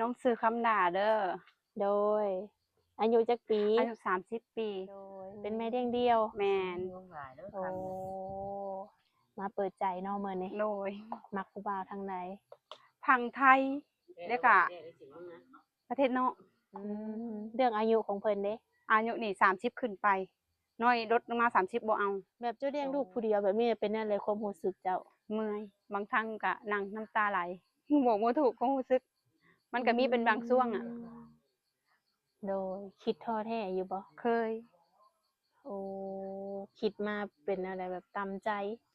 ນ້ອງຊື່ຄຳດາເດີ. ໂດຍ ອາຍຸຈັກປີ? ອາຍຸສາມສິບປີ. ໂດຍ ເປັນແມ່ລ້ຽງດ່ຽວ? ແມ່ນ. ໂອ້ ມາເປີດໃຈເນາະມື້ນີ້. ໂດຍ. ມັກຜູ້ບ່າວທາງໃດ? ທາງໄທ ແລ້ວກະປະເທດນອກ. ອືມ ເລື່ອງອາຍຸຂອງເພິ່ນເດ? ອາຍຸນີ້ສາມສິບຂຶ້ນໄປ. ນ້ອຍລົດລົງມາສາມສິບບໍ່ເອົາ. ແບບເຈົ້າລ້ຽງລູກຜູ້ດຽວແບບນີ້ ເປັນແນວໃດຄວາມຮູ້ສຶກເຈົ້າ? ເມື່ອຍ ບາງຄັ້ງກະນັ່ງນ້ຳຕາໄຫຼ ບອກບໍ່ຖືກຄວາມຮູ້ສຶກ ມັນກະມີເປັນບາງຊ່ວງອະ. ໂດຍ ຄິດທໍ້ແທ້ຢູ່ບໍ່? ເຄີຍ. ໂອ້ ຄິດມາເປັນແນວໃດ ແບບຕ່ຳໃຈ?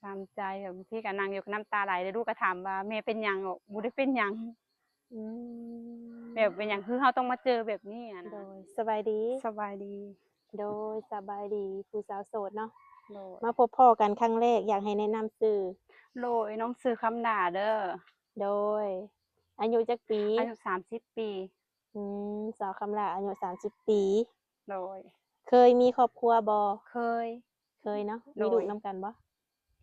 ຕ່ຳໃຈ ແບບບາງທີກະນັ່ງຢູ່ກະນ້ຳຕາໄຫຼ ແລ້ວລູກກະຖາມວ່າ ແມ່ເປັນຫຍັງ? ບອກບໍ່ໄດ້ເປັນຫຍັງ. ອືມ ແບບເປັນຫຍັງຄືເຮົາຕ້ອງມາເຈີແບບນີ້ຫັ້ນນະ. ໂດຍ ສະບາຍດີ. ສະບາຍດີ. ໂດຍ ສະບາຍດີ ຜູ້ສາວໂສດເນາະ. ໂດຍ. ມາພົບພໍ້ກັນຄັ້ງແລກ ຢາກໃຫ້ແນະນຳຊື່. ໂດຍ ນ້ອງຊື່ຄຳດາເດີ. ໂດຍ ອາຍຸຈັກປີ? ອາຍຸສາມສິບປີ. ອືມ ສາວຄຳດາອາຍຸສາມສິບປີ. ໂດຍ. ເຄີຍມີຄອບຄົວບໍ່? ເຄີຍ. ເຄີຍເນາະ. ໂດຍ. ມີລູກນຳກັນບໍ່?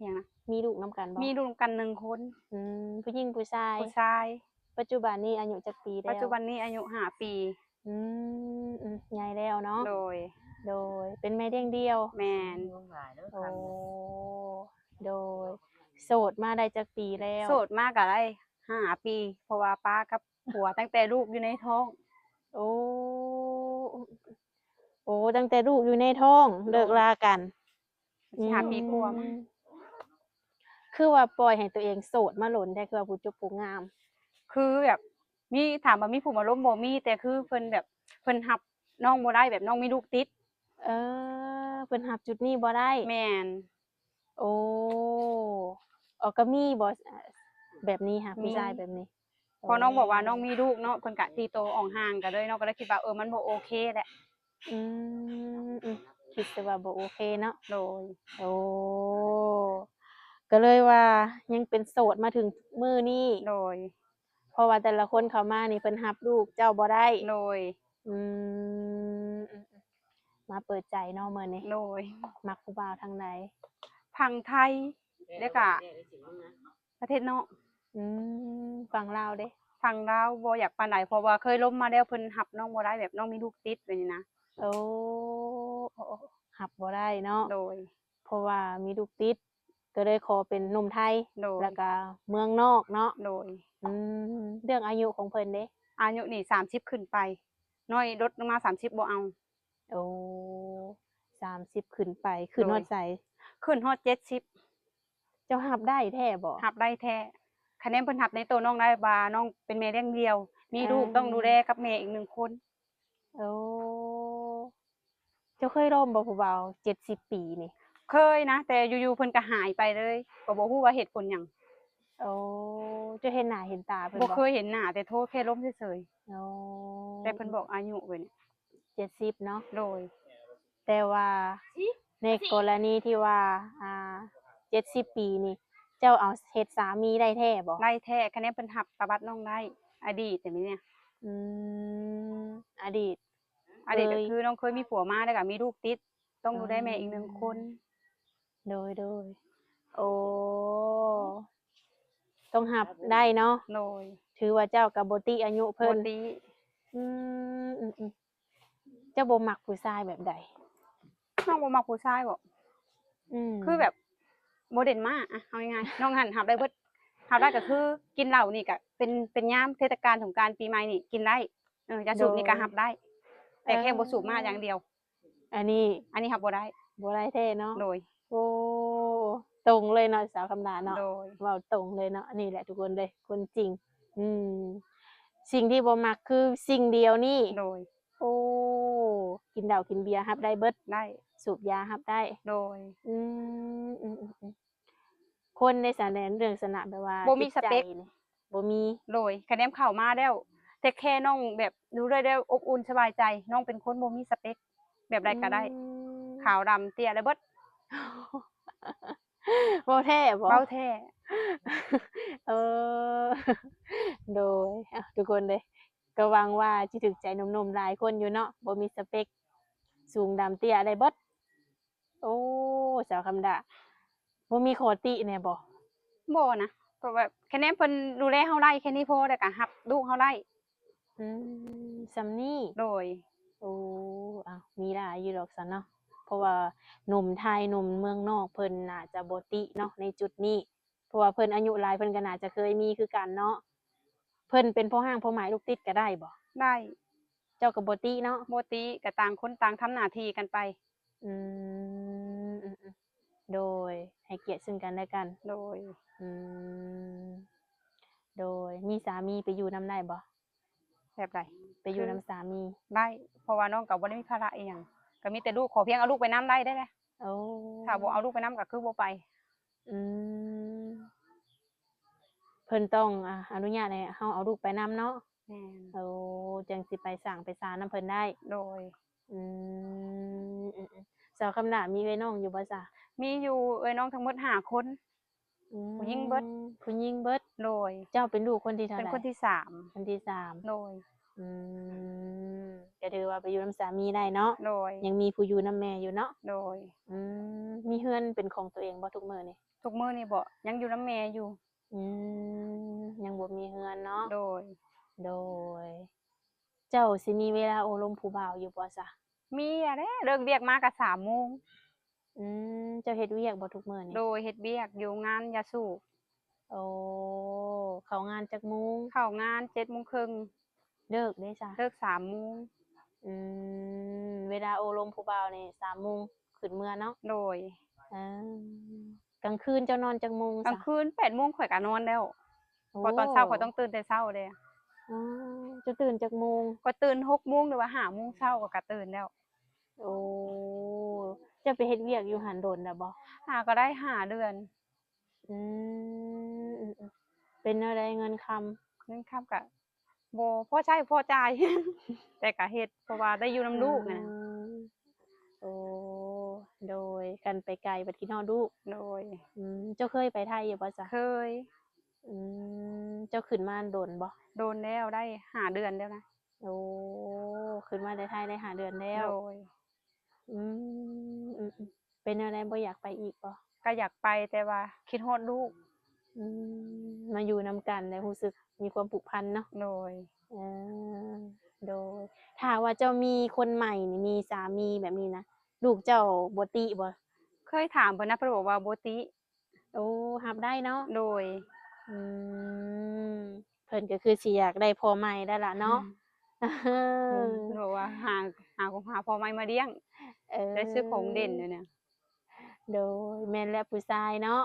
ຫຍັງນະ? ມີລູກນຳກັນບໍ່? ມີລູກນຳກັນໜຶ່ງຄົນ. ອືມ ຜູ້ຍິງຜູ້ຊາຍ? ຜູ້ຊາຍ. ປັດຈຸບັນນີ້ອາຍຸຈັກປີແລ້ວ? ປັດຈຸບັນນີ້ອາຍຸຫ້າປີ. ອືມ ອືມ ໃຫຍ່ແລ້ວເນາະ. ໂດຍ. ໂດຍ ເປັນແມ່ລ້ຽງດ່ຽວ? ແມ່ນ. ໂອ້ ໂດຍ ໂສດມາໄດ້ຈັກປີແລ້ວ? ໂສດມາກະໄດ້ຫ້າປີ ເພາະວ່າປາກັບຜົວຕັ້ງແຕ່ລູກຢູ່ໃນທ້ອງ. ໂອ້ ໂອ້ ຕັ້ງແຕ່ລູກຢູ່ໃນທ້ອງ ໂດຍ ເລີກລາກັນ. ສີ່ຫ້າປີກວ່າມາ. ອືມ ຄືວ່າປ່ອຍໃຫ້ຕົວເອງໂສດມາດົນແທ້ ຄືວ່າຜູ້ຈົບຜູ້ງາມ. ຄືແບບມີ ຖາມວ່າມີຜູ້ມາລົມບໍ່? ມີ ແຕ່ຄືເພິ່ນແບບ ເພິ່ນຮັບນ້ອງບໍ່ໄດ້ ແບບນ້ອງມີລູກຕິດ. ເອີ ເພິ່ນຮັບຈຸດນີ້ບໍ່ໄດ້. ແມ່ນ. ໂອ້ ເອີ ກະມີບໍ່ ແບບນີ້ຫາ ມີ ຜູ້ຊາຍແບບນີ້? ເພາະນ້ອງບອກວ່ານ້ອງມີລູກເນາະ ເພິ່ນກະຕີໂຕອອກຫ່າງກັນເລີຍເນາະ ກະເລີຍຄິດວ່າ ເອີ ມັນບໍ່ໂອເຄແຫຼະ. ອືມ ອືມ ຄິດແຕ່ວ່າບໍ່ໂອເຄເນາະ. ໂດຍ. ໂອ້ ກະເລີຍວ່າຍັງເປັນໂສດມາເຖິງມື້ນີ້. ໂດຍ. ເພາະວ່າແຕ່ລະຄົນເຂົ້າມານີ້ເພິ່ນຮັບລູກເຈົ້າບໍ່ໄດ້. ໂດຍ. ອືມ ມາເປີດໃຈເນາະມື້ນີ້. ໂດຍ. ມັກຜູ້ບ່າວທາງໃດ? ທາງໄທ ແລ້ວກະປະເທດນອກ. ອືມ ຝັ່ງລາວເດ? ຝັ່ງລາວບໍ່ຢາກປານໃດ ເພາະວ່າເຄີຍລົມມາແລ້ວ ເພິ່ນຮັບນ້ອງບໍ່ໄດ້ ແບບນ້ອງມີລູກຕິດແບບນີ້ນະ. ໂອ້ ຮັບບໍ່ໄດ້ເນາະ. ໂດຍ. ເພາະວ່າມີລູກຕິດ ກໍເລີຍຂໍເປັນໜຸ່ມໄທ. ໂດຍ. ແລ້ວກະເມືອງນອກເນາະ. ໂດຍ. ອືມ ເລື່ອງອາຍຸຂອງເພິ່ນເດ? ອາຍຸນີ້ສາມສິບຂຶ້ນໄປ ນ້ອຍລົດລົງມາສາມສິບບໍ່ເອົາ. ໂອ້ ສາມສິບຂຶ້ນໄປ ຂຶ້ນຮອດໃສ? ໂດຍ. ຂຶ້ນຮອດເຈັດສິບ. ເຈົ້າຮັບໄດ້ແທ້ບໍ່? ຮັບໄດ້ແທ້. ຄະແນນເພິ່ນຮັບໃນໂຕນ້ອງໄດ້ວ່ານ້ອງເປັນແມ່ລ້ຽງດ່ຽວ ມີລູກ ເອີ ຕ້ອງດູແລກັບແມ່ອີກໜຶ່ງຄົນ. ໂອ້ ເຈົ້າເຄີຍລົມບໍ່ຜູ້ບ່າວເຈັດສິບປີນີ້? ເຄີຍນະ ແຕ່ຢູ່ໆເພິ່ນກະຫາຍໄປເລີຍ ກະບໍ່ຮູ້ວ່າເຫດຜົນຫຍັງ. ໂອ້ ເຈົ້າເຫັນໜ້າເຫັນຕາເພິ່ນບໍ່? ບໍ່ເຄີຍເຫັນໜ້າ ແຕ່ໂທແຄ່ລົມເສີຍໆ. ໂອ້ ແຕ່ເພິ່ນບອກອາຍຸໄວ້ນີ້ ເຈັດສິບເນາະ. ໂດຍ. ແຕ່ວ່າໃນກໍລະນີທີ່ວ່າ ອ່າ ເຈັດສິບປີນີ້ ເຈົ້າເອົາເຮັດສາມີໄດ້ແທ້ບໍ່? ໄດ້ແທ້ ຄະແນນເພິ່ນຮັບປະຫວັດນ້ອງໄດ້ ອະດີດແບບນີ້ນະ. ອືມ ອະດີດ ອະດີດ ເຄີຍ ກໍຄືນ້ອງເຄີຍມີຜົວມາ ແລ້ວກໍມີລູກຕິດ ຕ້ອງດູແລແມ່ອີກໜຶ່ງຄົນ. ໂດຍ ໂດຍ. ໂອ້ ຕ້ອງຮັບໄດ້ເນາະ. ໂດຍ. ຖືວ່າເຈົ້າກໍບໍ່ຕິອາຍຸເພິ່ນ. ບໍ່ຕິ. ອືມ ອືມ ອືມ. ເຈົ້າບໍ່ມັກຜູ້ຊາຍແບບໃດ? ນ້ອງບໍ່ມັກຜູ້ຊາຍບໍ? ອືມ ຄືແບບບໍ່ເດັ່ນມາ ອະ ເອົາງ່າຍໆ ນ້ອງຫັ້ນຮັບໄດ້ເບິດ ຮັບໄດ້ກໍຄືກິນເຫຼົ້ານີ້ກໍເປັນ ເປັນຍາມເທດສະການສົງການປີໃໝ່ນີ້ກິນໄດ້ ເອີ ຢາສູບນີ້ກໍຮັບໄດ້ ແຕ່ແຄ່ບໍ່ສູບມາຢ່າງດຽວ. ອັນນີ້ ອັນນີ້ຮັບບໍ່ໄດ້. ບໍ່ໄດ້ແທ້ເນາະ. ໂດຍ. ໂອ້ ຕົງເລີຍເນາະ ສາວຄຳດາເນາະ. ໂດຍ. ເວົ້າຕົງເລີຍເນາະ ອັນນີ້ແຫຼະທຸກຄົນເລີຍ ຄົນຈິງ. ອືມ ສິ່ງທີ່ບໍ່ມັກຄືສິ່ງດຽວນີ້. ໂດຍ. ໂອ້ ກິນເຫຼົ້າກິນເບຍຮັບໄດ້ເບິດ. ໄດ້. ສູບຢາຮັບໄດ້. ໂດຍ. ອືມ ອືມ ອືມ ອືມ. ຄົນໃນສະແນນເລື່ອງສະນະແບບວ່າ ບໍ່ມີສະເປັກ ຈິດໃຈນີ້ ບໍ່ມີ. ໂດຍ. ຄະແນນເຂົ້າມາແລ້ວ ແຕ່ແຄ່ນ້ອງແບບຢູ່ດ້ວຍແລ້ວອົບອຸ່ນສະບາຍໃຈ ນ້ອງເປັນຄົນບໍ່ມີສະເປັກ ແບບໃດກໍໄດ້. ອືມ ຂາວດຳເຕ້ຍໄດ້ເບິດ. ເວົ້າແທ້ບໍ? ເວົ້າແທ້. ເອີ ໂດຍ. ເອົ້າ ທຸກຄົນເດ້ ກໍຫວັງວ່າຊິຖືກໃຈໜຸ່ມໆຫຼາຍຄົນຢູ່ເນາະ ບໍ່ມີສະເປັກ ສູງດຳເຕ້ຍໄດ້ເບິດ. ໂອ້ ສາວຄຳດາ ບໍ່ມີຂໍ້ຕິແດ່ບໍ? ບໍ່ນະ ເພາະວ່າຄະແນນເພິ່ນດູແລເຮົາໄດ້ແຄ່ນີ້ພໍ ແລ້ວກໍຮັບລູກເຮົາໄດ້. ອືມ ສ່ຳນີ້ ໂດຍ ໂອ້ ເອົ້າ ມີຫຼາຍຢູ່ດອກຊັ້ນເນາະ ເພາະວ່າໜຸ່ມໄທ ໜຸ່ມເມືອງນອກເພິ່ນໜ້າຈະບໍ່ຕິເນາະໃນຈຸດນີ້ ເພາະວ່າເພິ່ນອາຍຸຫຼາຍ ເພິ່ນກໍໜ້າຈະເຄີຍມີຄືກັນເນາະ. ເພິ່ນເປັນພໍ່ຮ້າງພໍ່ໝ້າຍລູກຕິດກໍໄດ້ບໍ່? ໄດ້ ເຈົ້າກໍບໍ່ຕິເນາະ? ບໍ່ຕິ ກໍຕ່າງຄົນຕ່າງທຳໜ້າທີ່ກັນໄປ. ອືມ ອືມໆ ໂດຍ ໃຫ້ກຽດເຊິ່ງກັນແລະກັນ ໂດຍ ອືມ ໂດຍ ມີສາມີໄປຢູ່ນຳໄດ້ບໍ່? ແບບໃດ? ໄປຢູ່ນຳສາມີ ໄດ້ ເພາະວ່ານ້ອງກໍບໍ່ໄດ້ມີພາລະອີ່ຫຍັງ ກໍມີແຕ່ລູກ ຂໍພຽງເອົາລູກໄປນຳໄດ້ ໄດ້ແຫຼະ. ໂອ້ ຖ້າບໍ່ເອົາລູກໄປນຳກໍຄືບໍ່ໄປ. ອືມ ເພິ່ນຕ້ອງ ອາ ອະນຸຍາດໃຫ້ເຮົາເອົາລູກໄປນຳເນາະ. ແມ່ນ ໂອ້ ຈັ່ງຊິໄປສ້າງໄປສານຳເພິ່ນໄດ້. ໂດຍ ອືມ ອືມໆ ສາວຄຳຫຼ້າມີເອື້ອຍນ້ອງຢູ່ບໍ່ຊະ? ມີຢູ່ ເອື້ອຍນ້ອງທັງໝົດຫ້າຄົນ. ອືມ ຜູ້ຍິງເບິດ ຜູ້ຍິງເບິດ. ໂດຍ ເຈົ້າເປັນລູກຄົນທີເທົ່າໃດ? ເປັນຄົນທີສາມ ຄົນທີສາມ ໂດຍ ອືມ ກໍຖືວ່າໄປຢູ່ນຳສາມີໄດ້ເນາະ. ໂດຍ ຍັງມີຜູ້ຢູ່ນຳແມ່ຢູ່ເນາະ. ໂດຍ ອືມ ມີເຮືອນເປັນຂອງຕົວເອງບໍ່ທຸກມື້ນີ້? ທຸກມື້ນີ້ບໍ ຍັງຢູ່ນຳແມ່ຢູ່. ອືມ ຍັງບໍ່ມີເຮືອນເນາະ. ໂດຍ ໂດຍ ເຈົ້າຊິມີເວລາໂອ້ລົມຜູ້ບ່າວຢູ່ບໍ່ຊະ? ມີແຫຼະ ເລີກວຽກມາກໍສາມໂມງ. ອືມ ເຈົ້າເຮັດວຽກບໍ່ທຸກມື້ນີ້? ໂດຍ ເຮັດວຽກຢູ່ໂຮງງານຢາສູບ. ໂອ້ ເຂົ້າງານຈັກໂມງ? ເຂົ້າງານເຈັດໂມງເຄິ່ງ. ເລີກເດ້ຊະ? ເລີກສາມໂມງ. ອືມ ເວລາໂອ້ລົມຜູ້ບ່າວນີ້ສາມໂມງຂຶ້ນເມືອເນາະ? ໂດຍ ເອີ ກາງຄືນເຈົ້ານອນຈັກໂມງຊະ? ກາງຄືນແປດໂມງຂ້ອຍກໍນອນແລ້ວ. ໂອ້ ເພາະຕອນເຊົ້າຂ້ອຍຕ້ອງຕື່ນແຕ່ເຊົ້າເດ້. ອໍ ເຈົ້າຕື່ນຈັກໂມງ? ຂ້ອຍຕື່ນຫົກໂມງ ຫຼືວ່າຫ້າໂມງເຊົ້າຂ້ອຍກໍຕື່ນແລ້ວ. ໂອ້ ເຈົ້າໄປເຮັດວຽກຢູ່ຫັ້ນດົນແລ້ວບໍ່? ຫາກໍໄດ້ຫ້າເດືອນ. ອືມ ອືມໆ ເປັນແນວໃດເງິນຄຳ? ເງິນຄຳກະບໍ່ພໍໃຊ້ພໍຈ່າຍ ແຕ່ກະເຮັດ ເພາະວ່າໄດ້ຢູ່ນຳລູກນະ. ອືມ ໂອ້ ໂດຍ ຄັນໄປໄກບັດຄິດຮອດລູກ. ໂດຍ ອືມ ເຈົ້າເຄີຍໄປໄທຢູ່ບໍ່ຊະ? ເຄີຍ. ອືມ ເຈົ້າຂຶ້ນມາດົນບໍ່? ດົນແລ້ວ ໄດ້ຫ້າເດືອນແລ້ວນະ. ໂອ້ ຂຶ້ນມາແຕ່ໄທໄດ້ຫ້າເດືອນແລ້ວ. ໂດຍ ອືມ ອືມໆ ເປັນແນວໃດ ບໍ່ຢາກໄປອີກບໍ່? ກໍຢາກໄປ ແຕ່ວ່າຄິດຮອດລູກ. ອືມ ມາຢູ່ນຳກັນແລ້ວຮູ້ສຶກມີຄວາມຜູກພັນເນາະ. ໂດຍ ເອີ ໂດຍ ຖ້າວ່າເຈົ້າມີຄົນໃໝ່ນີ້ ມີສາມີແບບນີ້ນະ ລູກເຈົ້າບໍ່ຕິບໍ່? ເຄີຍຖາມເພິ່ນນະ ເພິ່ນບອກວ່າບໍ່ຕິ. ໂອ້ ຮັບໄດ້ເນາະ. ໂດຍ ອືມ ເພິ່ນກໍຄືຊິຢາກໄດ້ພໍ່ໃໝ່ແລ້ວລະເນາະ. ອືມ ເພິ່ນບອກວ່າຫາ ຫາ ຫາພໍ່ໃໝ່ມາລ້ຽງ ເອີ ໄດ້ຊື້ຂອງເຫຼັ້ນຢູ່ນະ. ໂດຍ ແມ່ນແຫຼະ ຜູ້ຊາຍເນາະ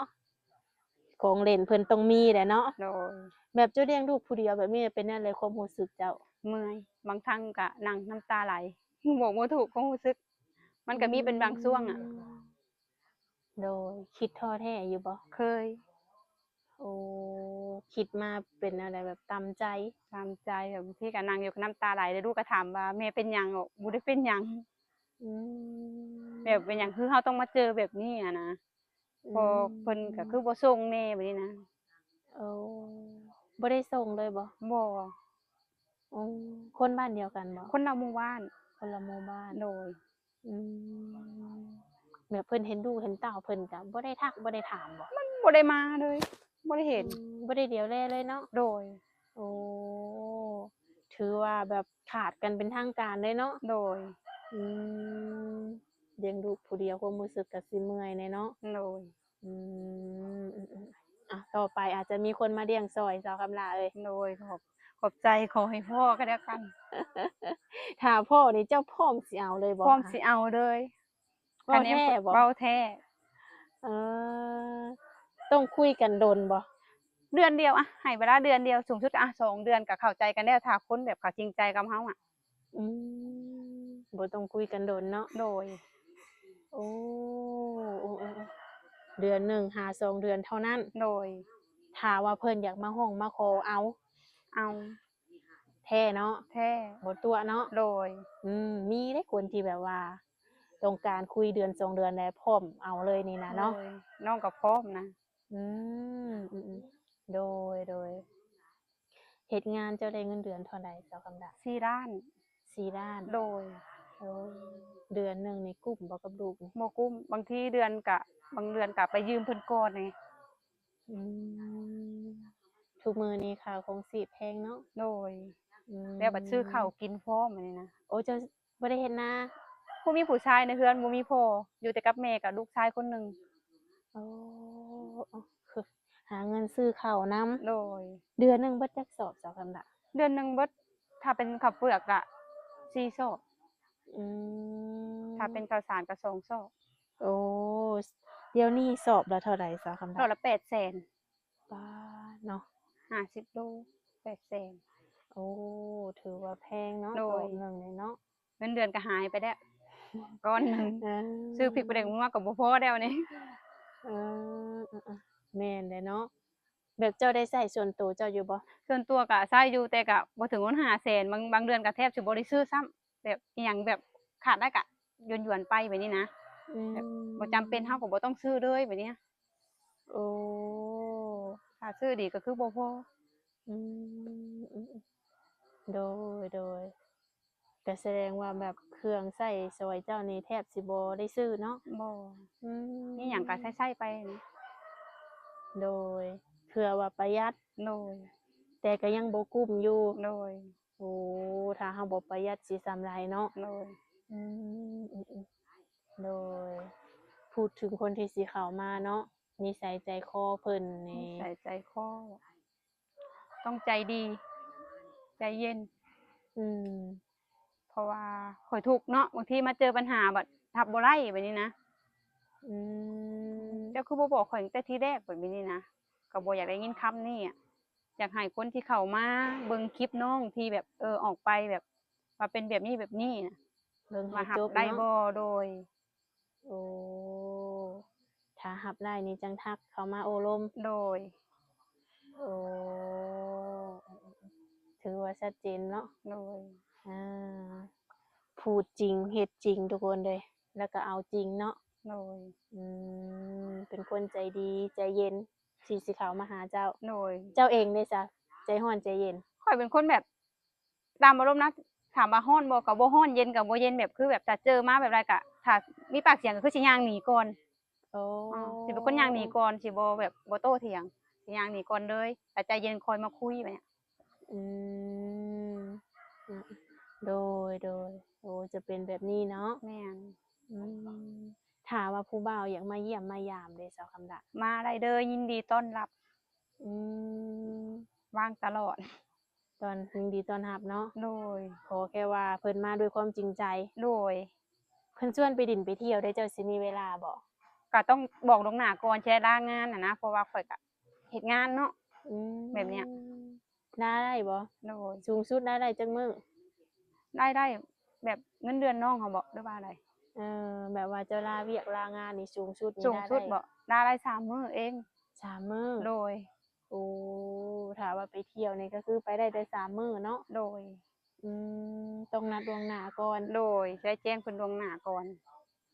ຂອງເຫຼັ້ນເພິ່ນຕ້ອງມີແຫຼະເນາະ. ໂດຍ ແບບເຈົ້າລ້ຽງລູກຜູ້ດຽວແບບນີ້ ເປັນແນວໃດຄວາມຮູ້ສຶກເຈົ້າ? ເມື່ອຍ ບາງຄັ້ງກໍນັ່ງນ້ຳຕາໄຫຼ ບອກບໍ່ຖືກຄວາມຮູ້ສຶກ ມັນກໍມີເປັນບາງຊ່ວງອະ. ອືມ ໂດຍ ຄິດທໍ້ແທ້ຢູ່ບໍ່? ເຄີຍ. ໂອ້ ຄິດມາເປັນແນວໃດ ແບບຕຳໃຈ? ຕຳໃຈ ແບບບາງທີກໍນັ່ງຢູ່ກໍນ້ຳຕາໄຫຼ ແລ້ວລູກກໍຖາມວ່າ ແມ່ເປັນຫຍັງ? ບອກ ບໍ່ໄດ້ເປັນຫຍັງ. ອືມ ແບບເປັນຫຍັງຄືເຮົາຕ້ອງມາເຈີແບບນີ້ຫັ້ນນະ. ອືມ ພໍ່ເພິ່ນກໍຄືບໍ່ສົ່ງແດ່ ແບບນີ້ນະ. ໂອ້ ບໍ່ໄດ້ສົ່ງເລີຍບໍ່? ບໍ່. ອືມ ຄົນບ້ານດຽວກັນບໍ່? ຄົນລະໝູ່ບ້ານ. ຄົນລະໝູ່ບ້ານ. ໂດຍ. ອືມ ແບບເພິ່ນເຫັນລູກເຫັນເຕົ້າ ເພິ່ນກໍບໍ່ໄດ້ທັກບໍ່ໄດ້ຖາມບໍ່? ມັນບໍ່ໄດ້ມາເລີຍ ບໍ່ໄດ້ເຫັນ. ອືມ ບໍ່ໄດ້ຫຼຽວແລເລີຍເນາະ. ໂດຍ. ໂອ້ ຖືວ່າແບບຂາດກັນເປັນທາງການເລີຍເນາະ. ໂດຍ. ອືມ ລ້ຽງລູກຜູ້ດຽວ ຄວາມຮູ້ສຶກກໍຊິເມື່ອຍແດ່ເນາະ. ໂດຍ. ອືມ ອືມໆ ອ່ະ ຕໍ່ໄປອາດຈະມີຄົນມາລ້ຽງຊ່ອຍ ສາວຄຳຫຼ້າເອີຍ. ໂດຍ ຂອບ ຂອບໃຈ ຂໍໃຫ້ພໍ້ກໍແລ້ວກັນ. ຖ້າພໍ້ນີ້ເຈົ້າພ້ອມຊິເອົາເລີຍບໍ່? ພ້ອມຊິເອົາເລີຍ. ເວົ້າແທ້ບໍ່? ເວົ້າແທ້. ເອີ ຕ້ອງຄຸຍກັນດົນບໍ່? ເດືອນດຽວ ອະ ໃຫ້ເວລາເດືອນດຽວ ສູງສຸດກໍ ອະ ສອງເດືອນກໍເຂົ້າໃຈກັນແລ້ວ ຖ້າຄົນແບບເຂົາຈິງໃຈກັບເຮົາອະ. ອືມ ບໍ່ຕ້ອງຄຸຍກັນດົນເນາະ. ໂດຍ. ໂອ້ ໂອ້ ໂອ້ ເດືອນໜຶ່ງຫາສອງເດືອນເທົ່ານັ້ນ. ໂດຍ. ຖ້າວ່າເພິ່ນຢາກມາຮ້ອງມາຂໍເອົາ ເອົາ. ແທ້ເນາະ. ແທ້. ບໍ່ຕົວະເນາະ. ໂດຍ. ອືມ ມີເດ້ຄົນທີ່ແບບວ່າຕ້ອງການຄຸຍເດືອນສອງເດືອນແລ້ວພ້ອມເອົາເລີຍນີ້ນະເນາະ. ໂດຍ. ນ້ອງກໍພ້ອມນະ. ອືມ ອືມໆ ໂດຍ ໂດຍ. ເຮັດງານເຈົ້າໄດ້ເງິນເດືອນເທົ່າໃດ ສາວຄຳດາ? ສີ່ລ້ານ. ສີ່ລ້ານ. ໂດຍ. ໂອ້ ເດືອນໜຶ່ງນີ້ກຸ້ມບໍ່ກັບລູກນີ້? ບໍ່ກຸ້ມ ບາງທີເດືອນກະ ບາງເດືອນກະໄປຢືມເພິ່ນກ່ອນນີ້. ອືມ ທຸກມື້ນີ້ຄ່າຄອງຊີບແພງເນາະ. ໂດຍ. ອືມ ແລ້ວບັດຊື້ເຂົ້າກິນພ້ອມ ແບບນີ້ນະ. ໂອ້ ເຈົ້າບໍ່ໄດ້ເຮັດນາ? ບໍ່ມີຜູ້ຊາຍໃນເຮືອນ ບໍ່ມີພໍ່ ຢູ່ແຕ່ກັບແມ່ກັບລູກຊາຍຄົນໜຶ່ງ. ໂອ້ ຄືຫາເງິນຊື້ເຂົ້ານຳ. ໂດຍ. ເດືອນໜຶ່ງເບິດຈັກສອບ ສາວຄຳດາ? ເດືອນໜຶ່ງເບິດ ຖ້າເປັນເຂົ້າເປືອກກະສີ່ສອບ. ອືມ ຖ້າເປັນເຂົ້າສານກະສອງສອບ. ໂອ້ ດຽວນີ້ສອບລະເທົ່າໃດ ສາວຄຳດາ? ສອບລະແປດແສນ. ປ້າເນາະ ຫ້າສິບໂລ ແປດແສນ. ໂອ້ ຖືວ່າແພງເນາະ. ໂດຍ. ສອບໜຶ່ງນີ້ເນາະ ເງິນເດືອນກໍຫາຍໄປແລ້ວກ້ອນໜຶ່ງ. ເອີ ຊື້ພິກປາແດກນົວກໍບໍ່ພໍແລ້ວນີ້. ເອີ ເອີ ເອີ ແມ່ນແຫຼະເນາະ. ແບບເຈົ້າໄດ້ໃຊ້ສ່ວນໂຕເຈົ້າຢູ່ບໍ່? ສ່ວນຕົວກະໃຊ້ຢູ່ ແຕ່ກະບໍ່ເຖິງຮອດຫ້າແສນ ບາງ ບາງເດືອນກະແທບຊິບໍ່ໄດ້ຊື້ຊ້ຳ ແບບອີ່ຫຍັງແບບຂາດໄດ້ກະຢວນໆໄປແບບນີ້ນະ. ອືມ ແບບບໍ່ຈຳເປັນ ເຮົາກໍບໍ່ຕ້ອງຊື້ເລີຍແບບນີ້. ໂອ້ ຖ້າຊື້ດີກໍຄືບໍ່ພໍ. ອືມ ອືມ ໂດຍ ໂດຍ. ກໍສະແດງວ່າແບບເຄື່ອງໃຊ້ສອຍເຈົ້ານີ້ແທບຊິບໍ່ໄດ້ຊື້ເນາະ? ບໍ່. ອືມ ມີຫຍັງກໍໃຊ້ໆໄປ. ໂດຍ. ເພື່ອວ່າປະຢັດ. ໂດຍ. ແຕ່ກໍຍັງບໍ່ກຸ້ມຢູ່. ໂດຍ. ໂອ້ ຖ້າເຮົາບໍ່ປະຢັດຊິສ່ຳໃດເນາະ? ໂດຍ. ອືມ ອືມ ອືມ ໂດຍ. ພູດເຖິງຄົນທີ່ຊິເຂົ້າມາເນາະ ນິໄສໃຈຄໍເພິ່ນນີ້ ນິໄສໃຈຄໍ ຕ້ອງໃຈດີ ໃຈເຢັນ. ອືມ ເພາະວ່າຂ້ອຍທຸກເນາະ ບາງທີມາເຈີບັນຫາບັດຮັບບໍ່ໄດ້ແບບນີ້ນະ. ອືມ ເຈົ້າຄືບໍ່ບອກຂ້ອຍຕັ້ງແຕ່ທີແລກແບບນີ້ນະ ກໍບໍ່ຢາກໄດ້ຍິນຄຳນີ້ອະ. ຢາກໃຫ້ຄົນທີ່ເຂົ້າມາເບິ່ງຄລິບນ້ອງທີ່ແບບ ເອີ ອອກໄປແບບວ່າເປັນແບບນີ້ແບບນີ້ນະ ເບິ່ງໃຫ້ ວ່າຮັບ ຈົບ ໄດ້ ເນາະ ບໍ່? ໂດຍ. ໂອ້ ຖ້າຮັບໄດ້ນີ້ຈັ່ງທັກເຂົ້າມາໂອ້ລົມ. ໂດຍ. ໂອ້ ຖືວ່າຊັດເຈນເນາະ. ໂດຍ. ອ່າ ພູດຈິງເຮັດຈິງທຸກຄົນເລີຍ ແລ້ວກໍເອົາຈິງເນາະ. ໂດຍ. ອືມ ເປັນຄົນໃຈດີໃຈເຢັນທີ່ຊິເຂົ້າມາຫາເຈົ້າ. ໂດຍ. ເຈົ້າເອງເດຊະ ໃຈຮ້ອນໃຈເຢັນ? ຂ້ອຍເປັນຄົນແບບ ຕາມອາລົມນະ ຖາມວ່າຮ້ອນບໍ່ ກໍບໍ່ຮ້ອນ ເຢັນກໍບໍ່ເຢັນ ແບບຄືແບບຖ້າເຈີມາແບບໃດກໍ ຖ້າມີປາກສຽງກໍຄືຊິຍ່າງໜີກ່ອນ. ໂອ້ ອາ ຊິເປັນຄົນຍ່າງໜີກ່ອນ ຊິບໍ່ແບບບໍ່ໂຕ້ຖຽງ ຊິຍ່າງໜີກ່ອນເລີຍ ແລ້ວໃຈເຢັນຄ່ອຍມາຄຸຍແບບເນີ້ຍ. ອືມ ໂດຍ ໂດຍ. ໂອ້ ຈະເປັນແບບນີ້ເນາະ. ແມ່ນ. ອືມ ຖ້າວ່າຜູ້ບ່າວຢາກມາຢ້ຽມມາຢາມເດ ສາວຄຳດາ? ມາໄດ້ເດີ ຍິນດີຕ້ອນຮັບ. ອືມ ວ່າງຕະຫຼອດ. ຕ້ອນ ຍິນດີຕ້ອນຮັບເນາະ. ໂດຍ. ຂໍແຄ່ວ່າເພິ່ນມາດ້ວຍຄວາມຈິງໃຈ. ໂດຍ. ເພິ່ນຊວນໄປດິນໄປທ່ຽວເດ້ ເຈົ້າຊິມີເວລາບໍ່? ກໍຕ້ອງບອກລ່ວງໜ້າກ່ອນ ຊິໄດ້ລາງານຫັ້ນນະ ເພາະວ່າຂ້ອຍກໍເຮັດງານເນາະ. ອືມ ແບບເນີ້ຍ. ລາໄດ້ບໍ່? ໂດຍ. ສູງສຸດລາໄດ້ຈັກມື້? ລາຍໄດ້ແບບເງິນເດືອນນ້ອງເຮົາບໍ ຫຼືວ່າໃດ? ເອີ ແບບວ່າເຈົ້າລາວຽກລາງານນີ້ ສູງສຸດນີ້ ສູງສຸດບໍ? ລາໄດ້ ລາໄດ້ສາມມື້ເອງ. ສາມມື້? ໂດຍ. ໂອ້ ຖ້າວ່າໄປທ່ຽວນີ້ກໍຄືໄປໄດ້ແຕ່ສາມມື້ເນາະ? ໂດຍ. ອືມ ຕ້ອງນັດລ່ວງໜ້າກ່ອນ. ໂດຍ ໄດ້ແຈ້ງເພິ່ນລ່ວງໜ້າກ່ອນ.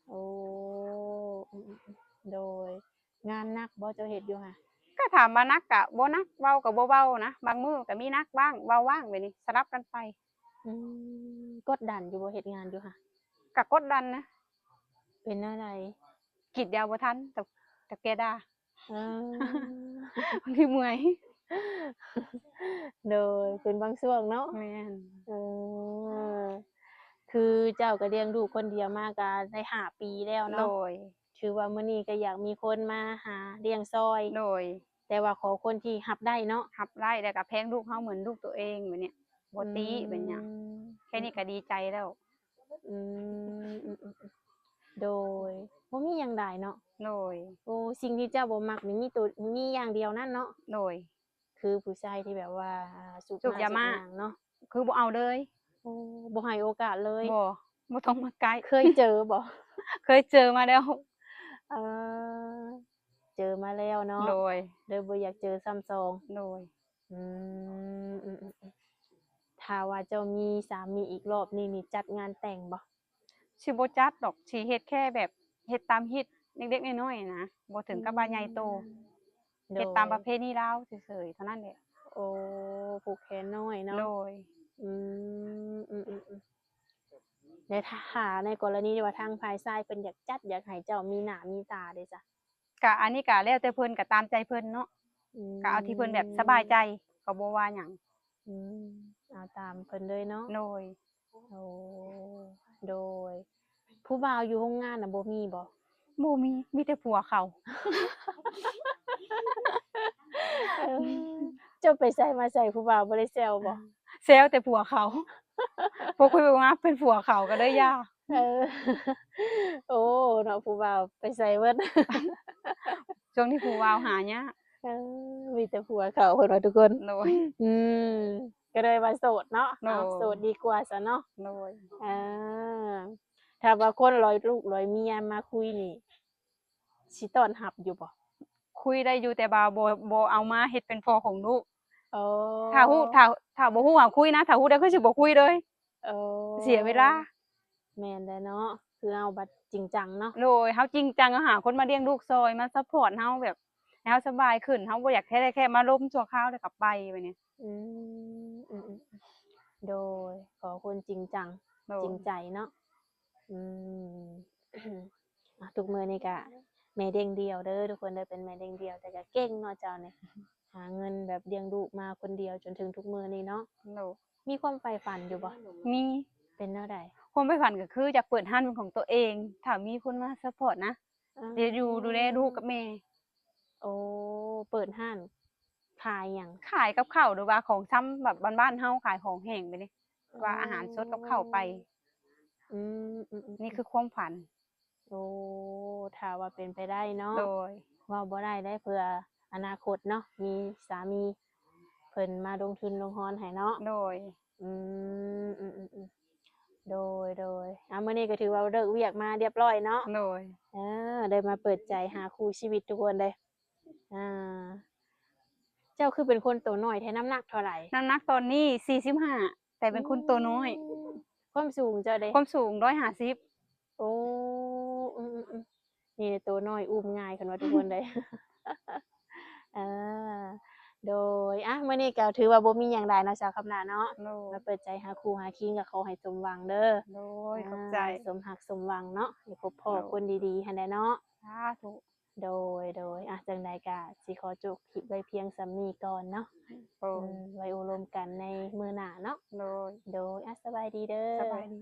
ໂອ້ ອືມໆ ໂດຍ. ງານໜັກບໍ່ເຈົ້າເຮັດຢູ່ຫະ? ກໍຖາມວ່າໜັກກະບໍ່ໜັກ ເບົາກະບໍ່ເບົານະ ບາງມື້ກະມີໜັກບ້າງ ເບົາບ້າງ ແບບນີ້ ສະຫຼັບກັນໄປ. ອືມ ກົດດັນຢູ່ບໍ່ ເຮັດງານຢູ່ຫະ? ກະກົດດັນນະ. ເປັນແນວໃດ? ກຣີດຢາງບໍ່ທັນ ເຖົ້າ ເຖົ້າແກ່ດ່າ. ເອີ ບາງທີເມື່ອຍ. ໂດຍ ເປັນບາງຊ່ວງເນາະ. ແມ່ນ. ເອີ ຄືເຈົ້າກໍລ້ຽງລູກຄົນດຽວມາກໍໄດ້ຫ້າປີແລ້ວເນາະ. ໂດຍ. ຖືວ່າມື້ນີ້ກໍຢາກມີຄົນມາຫາລ້ຽງຊ່ອຍ. ໂດຍ. ແຕ່ວ່າຂໍຄົນທີ່ຮັບໄດ້ເນາະ. ຮັບໄດ້ ແລ້ວກໍແພງລູກເຮົາເໝືອນລູກຕົວເອງແບບນີ້ ບໍ່ຕິ ອືມ ແບບນີ້ ແຄ່ນີ້ກໍດີໃຈແລ້ວ. ອືມ ອືມໆ ໂດຍ. ບໍ່ມີຫຍັງຫຼາຍເນາະ. ໂດຍ. ໂອ້ ສິ່ງທີ່ເຈົ້າບໍ່ມັກນີ້ມີໂຕ ມີຢ່າງດຽວນັ້ນເນາະ. ໂດຍ. ຄືຜູ້ຊາຍທີ່ແບບວ່າ ອ່າ ສູບ ສູບຢາມ້າ ຫຍັງເນາະ ຄືບໍ່ເອົາເລີຍ. ໂອ້ ບໍ່ໃຫ້ໂອກາດເລີຍ. ບໍ່ ບໍ່ຕ້ອງມາໃກ້. ເຄີຍເຈີບໍ່? ເຄີຍເຈີມາແລ້ວ. ເອີ ເຈີມາແລ້ວເນາະ. ໂດຍ. ເລີຍບໍ່ຢາກເຈີຊ້ຳສອງ. ໂດຍ. ອືມ ອືມໆ ຖ້າວ່າເຈົ້າມີສາມີອີກລອບນີ້ນີ້ ຈັດງານແຕ່ງບໍ່? ຊິບໍ່ຈັດດອກ ຊິເຮັດແຄ່ແບບເຮັດຕາມຮີດເລັກໆນ້ອຍໆນະ ບໍ່ເຖິງກັບວ່າໃຫຍ່ໂຕ. ອືມ ໂດຍ. ເຮັດຕາມປະເພນີລາວເສີຍໆເທົ່ານັ້ນແຫຼະ. ໂອ້ ຜູກແຂນນ້ອຍເນາະ. ໂດຍ. ອືມ ອືມໆໆ ແລະ ຖ້າ ຖ້າໃນກໍລະນີທີ່ວ່າທາງຝ່າຍຊາຍເພິ່ນຢາກຈັດ ຢາກໃຫ້ເຈົ້າມີໜ້າມີຕາເດຊະ? ກະອັນນີ້ກະແລ້ວແຕ່ເພິ່ນ ກະຕາມໃຈເພິ່ນເນາະ. ອືມ ກະເອົາທີ່ເພິ່ນແບບສະບາຍໃຈ ກະບໍ່ວ່າຫຍັງ. ອືມ ເອົາຕາມເພິ່ນເລີຍເນາະ. ໂດຍ. ໂອ້ ໂດຍ. ຜູ້ບ່າວຢູ່ໂຮງງານນະບໍ່ມີບໍ່? ບໍ່ມີ ມີແຕ່ຜົວເຂົາ. ເອີ ເຈົ້າໄປໃສມາໃສຜູ້ບ່າວບໍ່ໄດ້ແຊວບໍ່? ແຊວແຕ່ຜົວເຂົາ. ພໍຄຸຍໄປຄຸຍມາເປັນຜົວເຂົາກໍເລີຍຢ່າ. ເອີ ໂອ້ ເນາະ ຜູ້ບ່າວໄປໃສເບິດ? ຊ່ວງນີ້ຜູ້ບ່າວຫາຍາກ. ເອີ ມີແຕ່ຜົວເຂົາເພິ່ນວ່າທຸກຄົນ. ໂດຍ. ອືມ ກໍເລີຍວ່າໂສດເນາະ. ໂດຍ. ເອົາ ໂສດດີກວ່າຊະເນາະ. ໂດຍ. ເອີ ຖ້າວ່າຄົນລອຍລູກລອຍເມຍມາຄຸຍນີ້ ຊິຕ້ອນຮັບຢູ່ບໍ່? ຄຸຍໄດ້ຢູ່ ແຕ່ວ່າບໍ່ ບໍ່ເອົາມາເຮັດເປັນພໍ່ຂອງລູກ. ໂອ້ ຖ້າຮູ້ ຖ້າ ຖ້າບໍ່ຮູ້ຫາຄຸຍນະ ຖ້າຮູ້ໄດ້ຄືຊິບໍ່ຄຸຍເລີຍ. ໂອ້ ເສຍເວລາ. ແມ່ນແຫຼະເນາະ ຄືເຮົາບັດຈິງຈັງເນາະ. ໂດຍ. ເຮົາຈິງຈັງ ເຮົາຫາຄົນມາລ້ຽງລູກຊ່ອຍ ມາຊັບພອດເຮົາ ແບບໃຫ້ເຮົາສະບາຍຂຶ້ນ ເຮົາບໍ່ຢາກແຄ່ໄດ້ແຄ່ມາລົມຊົ່ວຄາວແລ້ວກໍໄປ ແບບນີ້. ອືມ ອືມ ໂດຍ. ຂໍຄົນຈິງຈັງ. ໂດຍ. ຈິງໃຈເນາະ. ອືມ ອ່ະ ທຸກມື້ນີ້ກະແມ່ລ້ຽງດ່ຽວເດີທຸກຄົນເດີ ເປັນແມ່ລ້ຽງດ່ຽວ ແຕ່ກະເກັ່ງເນາະເຈົ້ານີ້ ຫາເງິນແບບລ້ຽງລູກມາຄົນດຽວຈົນເຖິງທຸກມື້ນີ້ເນາະ. ໂດຍ. ມີຄວາມໃຝ່ຝັນຢູ່ບໍ່? ມີ. ເປັນແນວໃດ? ຄວາມໃຝ່ຝັນກໍຄືຢາກເປີດຮ້ານເປັນຂອງຕົວເອງ ຖ້າມີຄົນມາຊັບພອດນະ. ອືມ ຈະຢູ່ດູແລລູກກັບແມ່. ໂອ້ ເປີດຮ້ານຂາຍຫຍັງ? ຂາຍກັບເຂົ້າ ຫຼືວ່າຂອງຊຳແບບບ້ານໆເຮົາ ຂາຍຂອງແຫ້ງໄປເດ ວ່າອາຫານສົດກັບເຂົ້າໄປ. ອືມ ອືມ ນີ້ຄືຄວາມຝັນ. ໂອ້ ຖ້າວ່າເປັນໄປໄດ້ເນາະ. ໂດຍ. ເວົ້າບໍ່ໄດ້ເດ້ ເພື່ອອະນາຄົດເນາະ ມີສາມີເພິ່ນມາລົງທຶນລົງຮອນໃຫ້ເນາະ. ໂດຍ. ອືມ ອືມ ອືມ ອືມ ໂດຍ ໂດຍ. ອ່າ ມື້ນີ້ກໍຖືວ່າເລີກວຽກມາລຽບລ້ອຍເນາະ. ໂດຍ. ເອີ ໄດ້ມາເປີດໃຈຫາຄູ່ຊີວິດທຸກຄົນເດ້. ອ່າ ເຈົ້າຄືເປັນຄົນໂຕນ້ອຍແທ້? ນ້ຳໜັກເທົ່າໃດ? ນ້ຳໜັກຕອນນີ້ສີ່ສິບຫ້າ ແຕ່ເປັນຄົນໂຕນ້ອຍ. ອືມ ຄວາມສູງເຈົ້າເດ? ຄວາມສູງຮ້ອຍຫ້າສິບ. ໂອ້ ອືມໆໆ ນີ້ໂຕນ້ອຍອຸ້ມງ່າຍ ຄັນວ່າທຸກຄົນເດ້. ເອີ ໂດຍ. ອ່ະ ມື້ນີ້ກໍຖືວ່າບໍ່ມີຫຍັງຫຼາຍເນາະ ສາວຄຳຫຼ້າເນາະ. ໂດຍ. ມາເປີດໃຈຫາຄູ່ຫາຄີງ ກໍຂໍໃຫ້ສົມຫວັງເດີ. ໂດຍ. ອ່າ ຂອບໃຈ. ສົມຮັກສົມຫວັງເນາະ ໃຫ້ພົບພໍ້ ໂດຍ ຄົນດີໆຫັ້ນແຫຼະເນາະ. ສາທຸ. ໂດຍ ໂດຍ. ອ່ະ ຈັ່ງໃດກະຊິຂໍຈົບຄລິບໄວ້ພຽງສ່ຳນີ້ກ່ອນເນາະ. ໂດຍ. ອືມ ໄວ້ໂອ້ລົມກັນໃນມື້ໜ້າເນາະ. ໂດຍ. ໂດຍ. ອ່ະ ສະບາຍດີເດີ. ສະບາຍດີ.